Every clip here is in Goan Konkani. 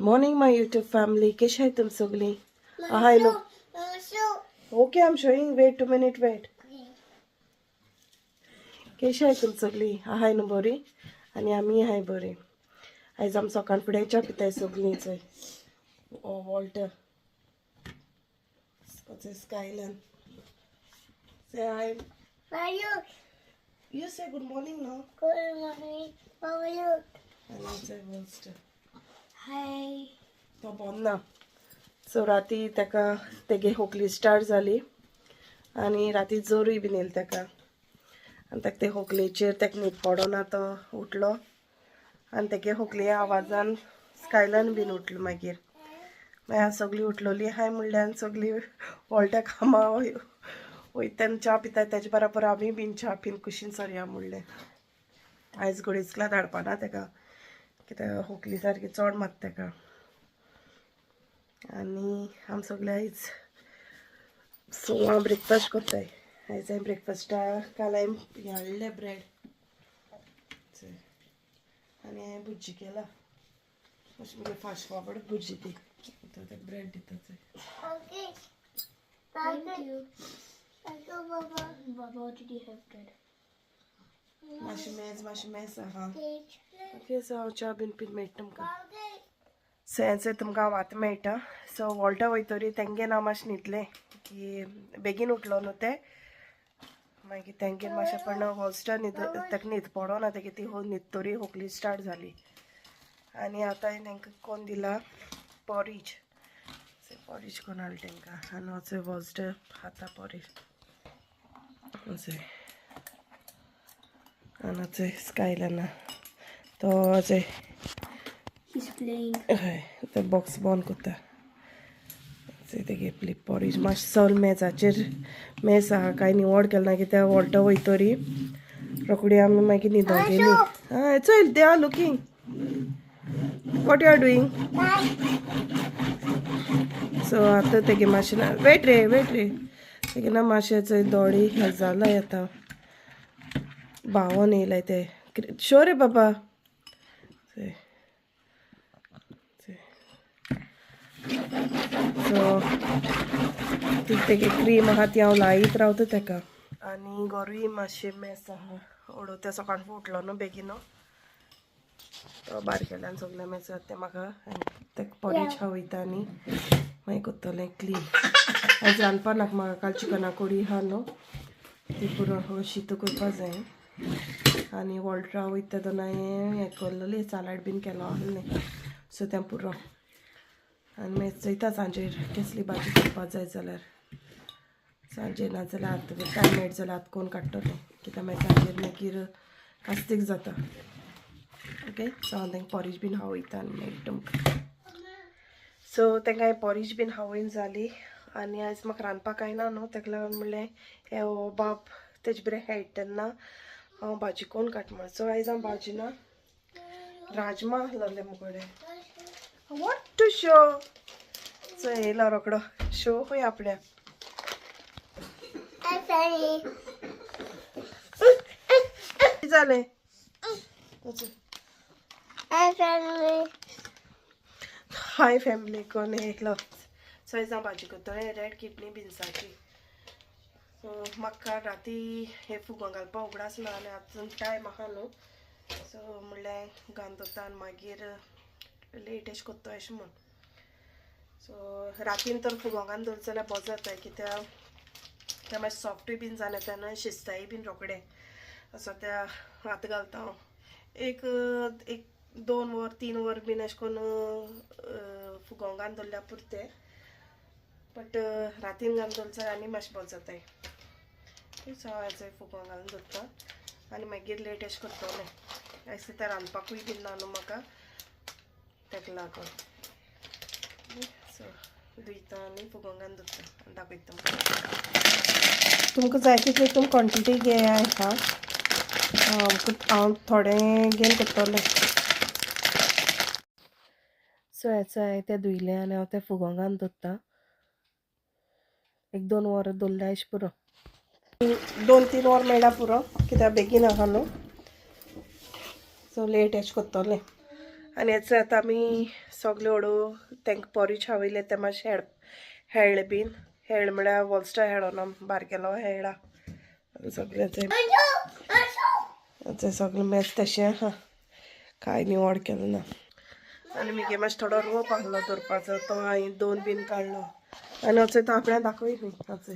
Morning my YouTube family. कशी आहे तुम सगळी? Hi no. Okay, I am showing. Wait 2 minute, wait. कशी आहे तुम सगळी? हाय न्हू बरी? आनी आमी हाय बरी. आयज आमी सकाळ फुडें च्या पिताय सगळीं. चोय, ओ Walter, स्कायलन. Say hi. How are you? You say good morning now. Good morning. How are you? And say Walter. Hi. तो बंद ना. सो राती ताका तेगे खोकली स्टार्ट जाली आनी राती जोरूय बीन येयलो ताका आनी ताका ते खोकलेचेर ताका न्हीद पडना. तो उठलो आनी तेगे खोकले आवाजान स्कायलन बीन उठलो. मागीर मागीर हांव सगळीं उठलोली हाय म्हणल्यार सगळीं वॉल्ट्या कामां वयता तेन्ना च्या पिताय. तेजे बरोबर आमी बीन च्या पीन कुशीन सरया म्हणलें. आयज घोडेस्कला धाडपा ना ताका, कित्याक खोकली सारकी चड मारता ताका. आनी आमी सगळे आयज सवां ब्रेकफास्ट करताय. आयज हांवें ब्रेकफास्टाक काल हांवें हाडलें ब्रेड आनी हांवें भुरजी केला. मातशी मुगे फास्ट फॉरवर्ड भुरजी ती. ताका ब्रेड दिता चोय. Okay. Thank you. Thank you, Baba. Baba, what did you have bread? मातशें मेज, मातशें मेज आहा. Okay. Okay, so हांव च्या बीन पीन मेळटा तुमकां. Okay. सो हेंच तुमकां हांव आतां मेळटा. सो वॉल्टा वयतरी तेंगे हांव मातशें न्हिदलें की बेगीन उठलो न्हू ते. मागीर तेंगेर मातशें पण वॉल्स्टर न्हीद, ताका न्हीद पडना तेगे. ती हो न्हिदतरी खोकली स्टार्ट जाली. आनी आतां हांवें तांकां कोण दिला पॉरीज. पॉरीज कोण हाडलें तांकां आनी वचय वॉल्स्टर खाता पॉरीज. अशें. आनी चोय स्कायलना तो अशें. He's playing. हय, ते बॉक्स बंद करता. तेगे आपली पॉरीज मातशें चल मेजाचेर मेज आहा, कांय निवळ केलें ना कित्याक वॉल्टो वयतरी रोखडी आमी मागीर न्हिदोंक गेली. हय, चल. They are looking what you are doing. So आतां तेगे मातशें ना, वेट रे, वेट रे. तेगे ना मातशें चोय दोळे हे जाला आतां, बावन येयलाय ते. शो रे बाबा. चोय. सो ती तेगे क्रीम आहा, ती हांव लायत रावता तेका. आनी घरूय मातशें मेस आहा. उडोवता. सकाळ उठलो न्हू बेगीन, तो बारकेल्यान सगळें मेस तें म्हाका तेका पॉरीज खावयता आनी मागीर करतलें क्लीन. आयज रांदपा नाका म्हाका. काल चिकना कोडी आहा न्हू, ती पुरो. शीत करपा जाय. आनी वॉल्ट्रा वयता तेन्ना हांवें हें केल्लें, सालाड बीन केलो आहलें. सो तें पुरो. आनी मागीर चोयता सांजेर कसली भाजी करपा जाय जाल्यार सांजेर, नाजाल्यार आतां टायम मेळट जाल्यार आतां कोण काडटलें, कित्याक मागीर सांजेर मागीर कास्तीक जाता. ओके, सो हांव तांकां पॉरीज बीन खावयता आनी मागीर तुमकां. सो तांकां हांवें पॉरीज बीन खावयन जाली. आनी आयज म्हाका रांदपाक कांय ना न्हू, ताका लागून म्हणलें हे हो बाब तेजे बरें खेळटा तेन्ना हांव भाजी कोण काट म्हण. सो आयज हांव भाजी ना, राजमा आहलोले मुगडे. What to show? सो येयलो रोकडो शो खंय आपल्या. Hi, Fanny. कितें जालें? Hi, family. Hi family. कोण येयलो. सो आयज हांव भाजी करतलें रेड किडनी बिन्साची. सो म्हाका राती हे फुगोंक घालपाक उगडास ना आनी आतां टायम आहा न्हू, सो म्हणलें घालून दवरता आनी मागीर लेट एशें करता अशें म्हूण. सो रातीन तर फुगोंक घालून दवरता जाल्यार बरो जाता, कित्याक तें मातशें सॉफ्टूय बीन जालें तेन्ना शिजताय बीन रोखडें. असो त्या आतां घालता हांव एक एक 2 वर 3 वर बीन अशें करून फुगोंक घालून दवरल्यार पुरतें. बट रातीन घालून दवरलें जाल्यार आनी मातशें बरें जाताय. सो हांव फुगोंक घालून दवरता आनी मागीर लेट अशें करतलें. आयज तें रांदपाकूय बीन ना न्हू म्हाका, ताका लागून. सो धुयता आनी फुगोंक घालून दवरता आनी दाखयता तुमकां. तुमकां जाय तितली तुमी क्वॉन्टिटी घेयाय. हा, हांव थोडें घेवन करतलें. सो हेचो हांवें तें धुयलें आनी हांव तें फुगोंक घालून दवरता. एक 2 वरां दवरल्यार अशें पुरो, 2-3 वर मेळ्ळ्यार पुरो, कित्याक बेगीन आहा न्हू. सो लेट अशें करतलें. आनी हेच आतां आमी सगळे हळू तांकां पोरीज खावयले ते मातशें हेळ हेळ्ळे बीन हेळ म्हळ्यार वॉलस्टर हेळोना बारकेलो हेळा सगळें तें सगळें मॅच तशें आहा कांय निवड केलें ना. आनी मुगे मातसो थोडो रोप आहलो दवरपाचो तो हांवें दोन बीन काडलो आनी अचय तो आपणें दाखय न्ही अचय.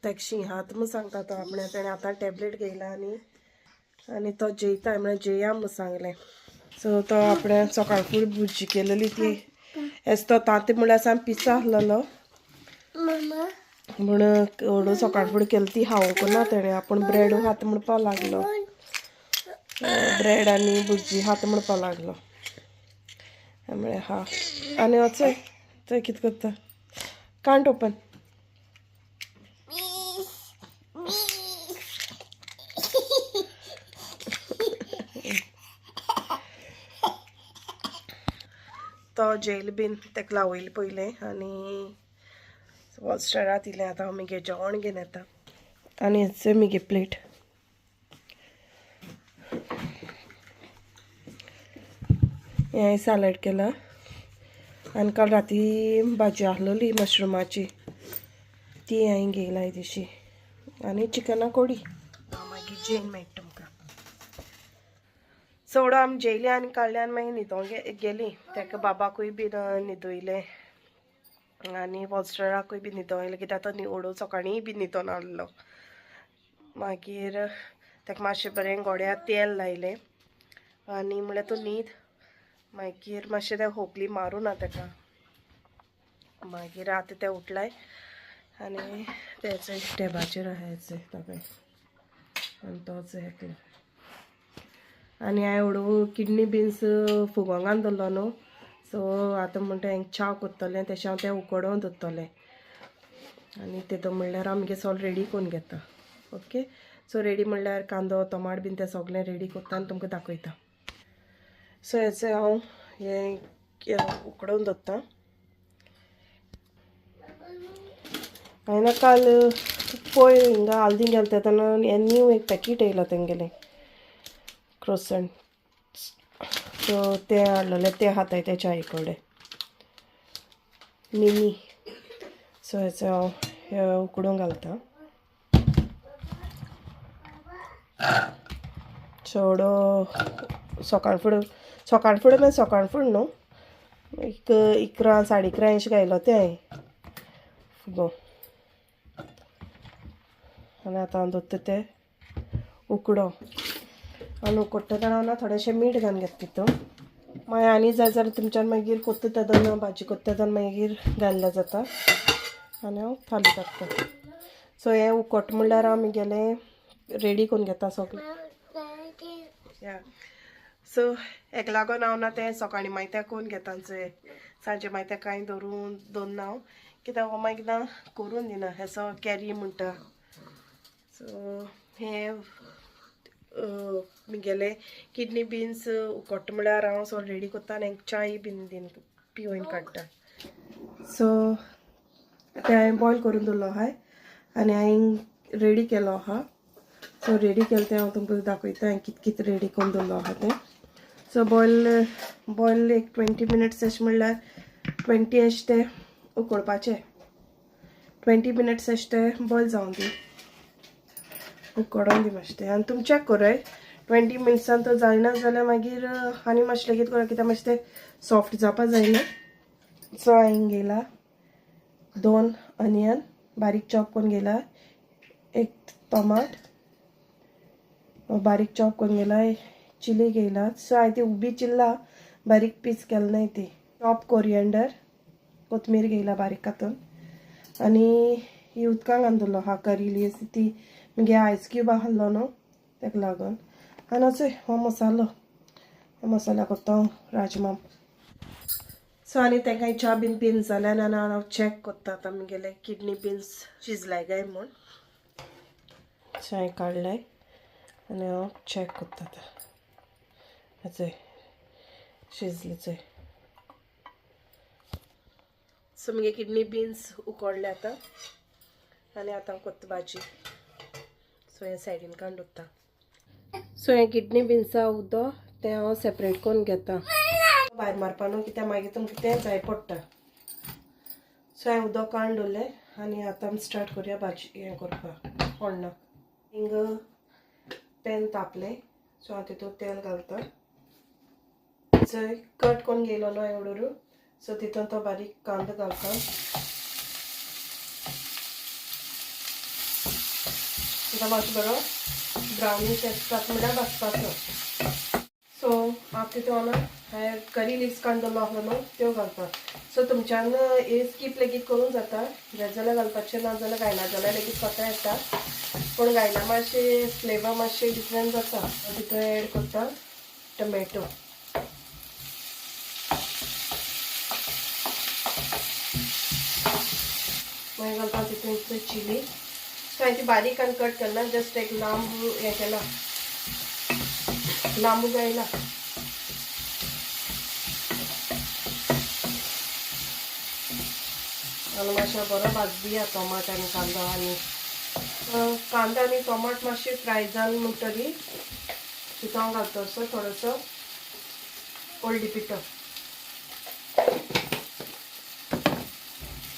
ताका शिंहात म्हूण सांगता तो आपणें तेणें आतां टॅबलेट घेयला आनी आनी तो जेयता म्हळ्यार जेया म्हूण सांगलें. सो तो आपणें सकाळ फुडें भुजी केलेली ती एस तो तांती म्हळ्यार सामको पिसो आहलेलो म्हूण हळू सकाळ फुडें केली ती खावंक ना तेणें आपूण ब्रेड खाता म्हणपाक लागलो ब्रेड आनी भुजी खाता म्हणपाक लागलो म्हळ्यार हा. आनी अचय चय कितें करता कांट ओपन. तो जेयल बीन ताका लावयलें पयलें आनी वॉलस्टरा दिलें. आतां हांव मुगे जेवण घेवन येता आनी हेच मुगे प्लेट. हें सॅलड केलां आनी काल राती भाजी आहलेली मशरुमाची ती हांवें घेयला तशी आनी चिकना कोडी. मागीर जेवन मेळटा तुमकां. चड आमी जेयली आनी काडले आनी मागीर न्हिदोंक गेली. ताका बाबाकूय बीन न्हिदयलें आनी वॉलस्टराकूय बी न्हिदों येयलें कित्याक तो हळू सकाळींय बी न्हिदोन आहलो. मागीर ताका मातशें बरें गोड्या तेल लायलें आनी म्हळ्यार तो न्हीद. मागीर मातशें तें खोकली मारूं ना ताका. मागीर आतां तें उठलाय आनी तेचो टेबाचेर आहा हेचें ताका आनी तोच एकलो. आनी हांवें हळू किडनी बिन्स फुगोंक घालून दवरलो न्हू सो आतां म्हणटा हांवें च्या कोत्तलें तेशें हांव तें उकडोवन दवरतलें आनी तेतून म्हणल्यार हांव मुगे सगळें रेडी करून घेता. ओके सो रेडी म्हणल्यार कांदो टमाट बीन तें सगळें रेडी करता आनी तुमकां दाखयता. सो हेचें हांव हें उकडोवन दवरता. हांवें काल पयर हिंगा आल्दी गेलें तेन्ना हें न्यू एक पॅकेट येयलां तेंगेलें क्रोसंट सो तें हाडलेलें तें खाताय ते च्याये कडेन मिनी. सो हेचें हांव हें उकडूंक घालता. चड सकाळ फुडें सकाळ फुडें मागीर सकाळ फुडें न्हू एक 11 11:30 अशें घायलो तें हांवें फुगो. आनी आतां हांव दवरता तें उकडो आनी उकडटा तेन्ना हांव ना थोडेशें मीठ घालून घेता तितून. मागीर आनी जाय जाल्यार तुमच्यान मागीर कोत्ता तेन्ना भाजी कोत्ता तेन्ना मागीर घातल्यार जाता आनी हांव थाली टाकता. सो हें उकट म्हणल्यार हांव मुगेलें रेडी करून घेता सगळें. या सो हेका लागून हांव ना तें सकाळीं मागीर तें करून घेता सांजे मागीर तें कांय दवरून दवरना हांव कित्याक हो मागीर ना करून दिना हेसो कॅरी म्हणटा. सो हें मुगेलें किडनी बिन्स उकडटा म्हळ्यार हांव सगळें रेडी करता आनी च्याय बीन दिन पिवन काडटा. सो तें हांवें बॉयल करून दवरलो आहाय आनी हांवें रेडी केलो आहा. सो रेडी केलें तें हांव तुमकां दाखयता हांवें कितें कितें रेडी करून दवरलो आहा तें. सो बॉयल बॉयल एक 20 मिनट्स अशें म्हणल्यार 20 अशें तें उकडपाचें 20 मिनट्स अशें तें बॉयल जावन दी उकडोन दी मातशें तें. आनी तुमी चॅक कराय 20 मिनट्सान तो जायना जाल्यार मागीर आनी मातशें लेगीत करा कित्याक मातशें तें सॉफ्ट जावपा जायना. सो हांवें घेयला 2 अनियन बारीक चॉप करून घेयला, एक टमाट बारीक चॉप करून घेयला, चिली घेयला. सो हांवें ती उबी चिल्ला बारीक पीस केले नाय ती. चॉप कोरियंडर कोथमीर घेयला बारीक कातून आनी ही उदकान घालून दवरलो आहा करी आसा ती मुगे आयस क्यूब आहलो न्हू ताका लागून. आनी अचय हो मसालो हो मसाला करता हांव राजमा. सो आनी तांकां च्या बीन पिन जाल्यार आनी हांव चॅक करता आतां मुगेले किडनी बिन्स शिजलाय काय म्हूण. सो हांवें काडलाय आनी हांव चॅक करता आतां. चय शिजले चय. सो मुगे किडनी बिन्स उकडले आतां. आनी आतां कोत्ता भाजी. सो हें सायडीन काडून दवरता. सो हें किडनी बिन्सा उदक तें हांव सेपरेट करून घेता, भायर मारपा न्हू, कित्याक मागीर तुमकां तें जाय पडटा. सो हांवें उदक काडून दवरलें आनी आतां आमी स्टार्ट करुया भाजी हें करपाक फोण्णाक. हिंग पॅन तापलें, सो हांव तितूंत तेल घालता. चोय कट करून घेयलो न्हू हांवें उडोरू, सो तितून तो बारीक कांदो घालता. आतां मातसो बरो ब्रावनीश आसतात म्हणल्यार भाजपाचो. सो हांव तितून हांवें करी लिव्स काडून दवरलो आसलो न्हू त्यो घालता. सो तुमच्यान हे स्कीप लेगीत करूंक जाता, जाय जाल्यार घालपाचें, ना जाल्यार घायना जाल्यार लेगीत कोता येता, पूण घायना मातशें फ्लेवर मातशें डिफरंट जाता. तितून एड करता टमॅटो. मागीर घालता तितून चिली. सो हांवें ती बारीक आनी कट करना, जस्ट एक लांबू हें केला, लांबू गायला. आनी मातशें बरो भाज दिया टोमाट आनी कांदो. आनी कांदो आनी टोमाट मातशें फ्राय जावन म्हणटरी तितून हांव घालता असो थोडोसो हळदी पिठो.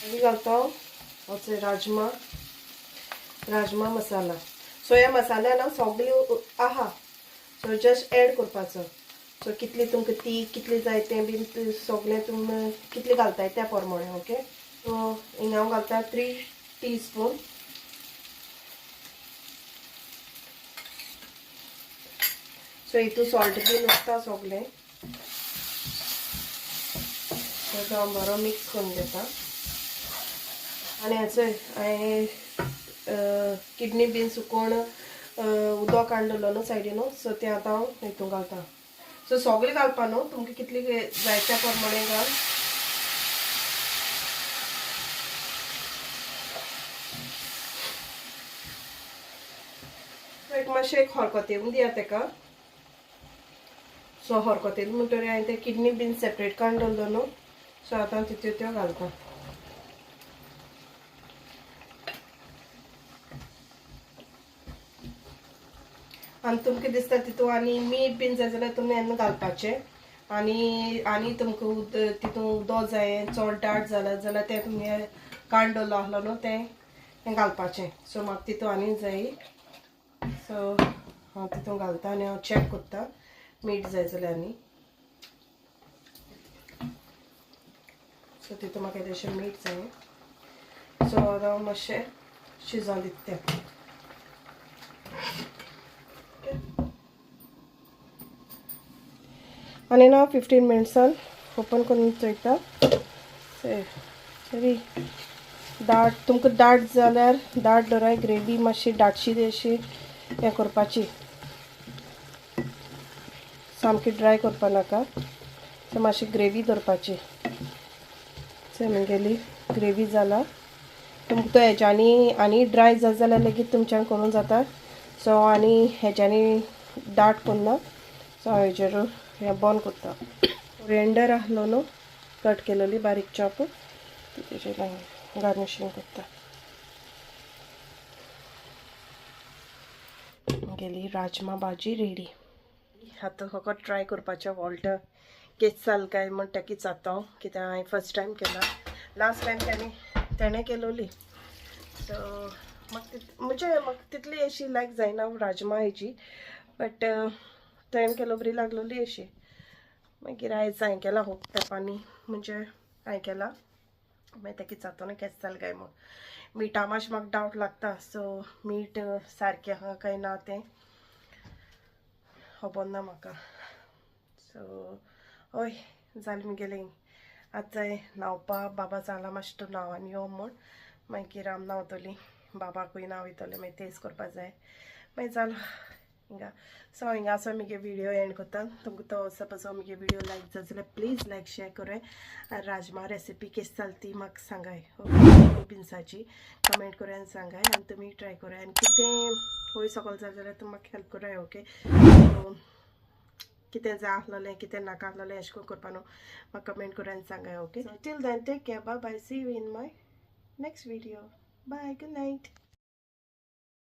मागीर घालता हांव राजमा, राजमा मसाला. सो ह्या मसाल्या ना सगळे आहा, सो जस्ट एड करपाचो. सो कितली तुमकां ती कितली जाय तें बीन सगळें तुमी कितले घालताय त्या प्रमाणे. ओके, सो हिंगा हांव घालता 3 टीस्पून. सो हितून सॉल्ट बीन उरता सगळें. सो तो हांव बरो मिक्स करून घेता. आनी हाचो हांवें किडनी बीन सुकोवन उदक काडून दवरलो न्हू सायडीन न्हू, सो तें आतां हांव हितून घालता. सो सगळें घालपा न्हू, तुमकां कितली जाय त्या प्रमाणे घाल. एक मातशें एक हरकत येवन दिया तेका. सो हरकत येयली म्हणटरी हांवें तें किडनी बीन सेपरेट काडून दवरलो न्हू, सो आतां तितून त्यो घालता. आनी तुमकां दिसता तितून आनी मीठ बीन जाय जाल्यार तुमी येन्ना घालपाचें. आनी आनी तुमकां तितून उदक जाय चड दाट जाला जाल्यार तें तुमी काडून दवरलो आसलो न्हू तें घालपाचें. सो म्हाका तितून आनी जाय, सो हांव तितून घालता आनी हांव चॅक करता मीठ जाय जाल्यार. आनी सो तितून म्हाका तशें मीठ जाय. सो आतां हांव मातशें शिजोवन दिता तें. आनी ना 15 मिनट्सान ओपन करून चोयता. सरी दाट तुमकां दाट जाल्यार दाट दवराय, ग्रेवी मातशी दाटशी अशी हें करपाची, सामकी ड्राय करपा नाका. सो मातशी ग्रेवी दवरपाची. सो म्हगेली ग्रेवी जाला. तुमकां तो हेज्यांनी आनी ड्राय जाय जाल्यार लेगीत तुमच्यान करूंक जाता. सो आनी हेज्यांनी दाट करना, सो हांव हेजेर हें बंद करता. कोरिएंडर आसलो न्हू कट केलेली बारीक चॉप, तेजेर गार्निशींग करता. म्हगेली राजमा भाजी रेडी. आतां फकत ट्राय करपाचें वॉल्टर केस जाल काय म्हण तेका विचारता हांव, कित्याक हांवें फर्स्ट टायम केला. लास्ट टायम तेणें केलोली. सो म्हाका म्हणजे म्हाका तितली अशी लायक जायना राजमा हेजी, बट तेणें केलो बरी लागलोली अशी. मागीर आयज हांवें केला खूब तेंपांनी, म्हणजे हांवें केला. मागीर तेका विचारता न्हू केस जाल काय म्हूण. मिठा मातशें म्हाका डावट लागता, सो मीठ सारकें आहा काय ना तें खबर ना म्हाका. सो हय जालें म्हगेलें. आतां न्हांवपा बाबा सांगला मातशें तूं न्हांवन यो म्हूण, मागीर आमी न्हांवतलीं, बाबाकूय न्हांवयतलें, मागीर तेच करपा जाय. मागीर जालो हिंगा. सो हांव हिंगा आसा म्हगे विडियो एंड करता. तुमकां तो सपोज म्हगे विडियो लायक जाय जाल्यार प्लीज लायक शेअर कराय. आनी राजमा रेसिपी केस जाली ती म्हाका सांगाय, ओके, बिन्साची कमेंट कराय आनी सांगाय. आनी तुमी ट्राय कराय आनी कितें वयर सकयल जाय जाल्यार तुमी म्हाका हेल्प कराय. ओके, सो कितें जाय आसलेलें कितें नाका आसलेलें अशें करून करपा न्हू, म्हाका कमेंट कराय आनी सांगाय. Okay, so till then take care, bye bye, see you in my next video. Bye, good night.